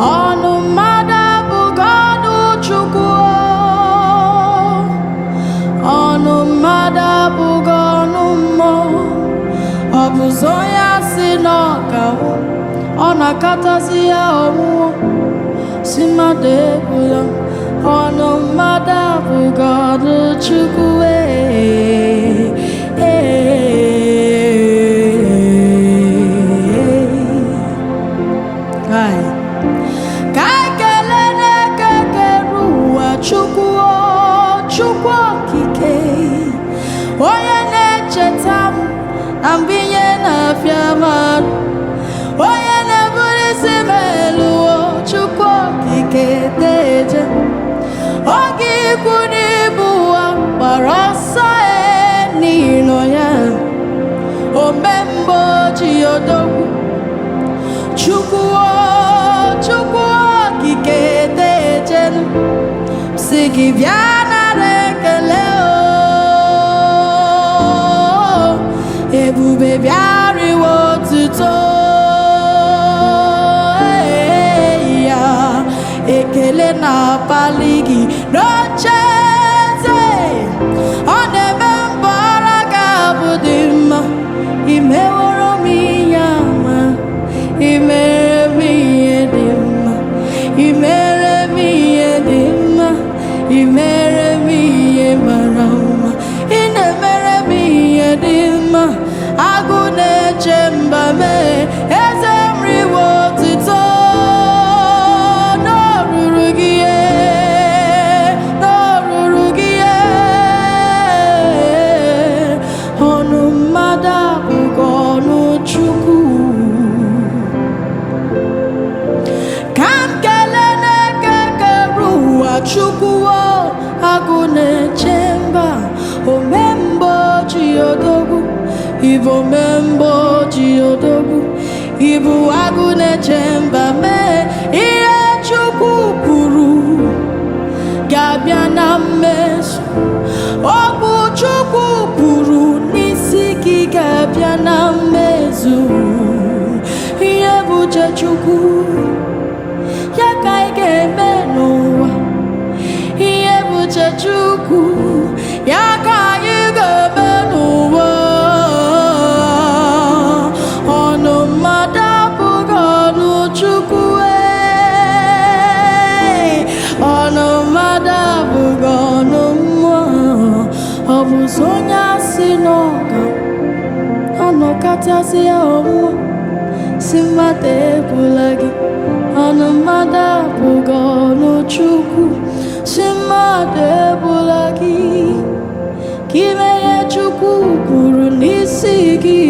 Ọnụ mmadụ abụghị ọnụ Chukwu o. Ọnụ mmadụ abụghị ọnụ mmụọ. Ọ bụzọ onye asị na ọ ga-anwụ, ọ na-akatazi ya ọnwụọ si mmadụ egbula m. Ọnụ mmadụ abụghị ọnụ Chukwu ee, ee. Kai. Ka ekele na-eke kere ụwa Chukwu o, Chukwu okike, onye na-echeta m na mgbe ihe na-afịa m arụ, onye na-ebuli isi m elu o, Chukwu okike deje. Oge ikwu n'ibu ụwa gbara ọsọ e n'ịnọ ya, omemgbe ojii odogwu. Chukwu o, Chukwu okike dejenu, si gị bịa nara ekele o, ebube bịa riwe otuto. Ee, ya ekele na-akpali gị n'oche eze, ọ na-eme mbọ ọra ga-abụ dị mma. Imeworo m ihe ama, imere m ihe dị mma, imere m ihe dị mma, imere m ihe mara mma, ị na-emere m ihe dị mma. Agụ na-eche mba mee eze m riwe otito n'oruru gị ee, n'oruru gị ee. Ọnụ mmadụ abụghị ọnụ Chukwu. Ka m kelee na-eke kere ụwa Chukwu o, agụ na-eche mba, omemgbe ojii odogwu, ịbụ omemgbe ojii odogwu, ịbụ agụ na-eche mba mee ihe Chukwu kwuru ga-abịa na mmezu. Okwu Chukwu kwuru n'isi gị ga-abịa na mmezu. Ihe bụ uche Chukwu ya ka ị ga-eme n'ụwa. Ihe bụ uche Chukwu ya ka anyị ga-eme n'ụwa. Ọnụ mmadụ abụghị ọnụ Chukwu ee. Ọnụ mmadụ abụghị ọnụ mmụọ. Ọ bụ sọ onye asị na ọ ga ọnọkọtasị ya ọnwụọ si mmadụ egbula gị. Ọnụ mmadụ abụghị ọnụ Chukwu, si mmadụ egbula gị. Ka ime ihe Chukwu kwuru n'isi gị.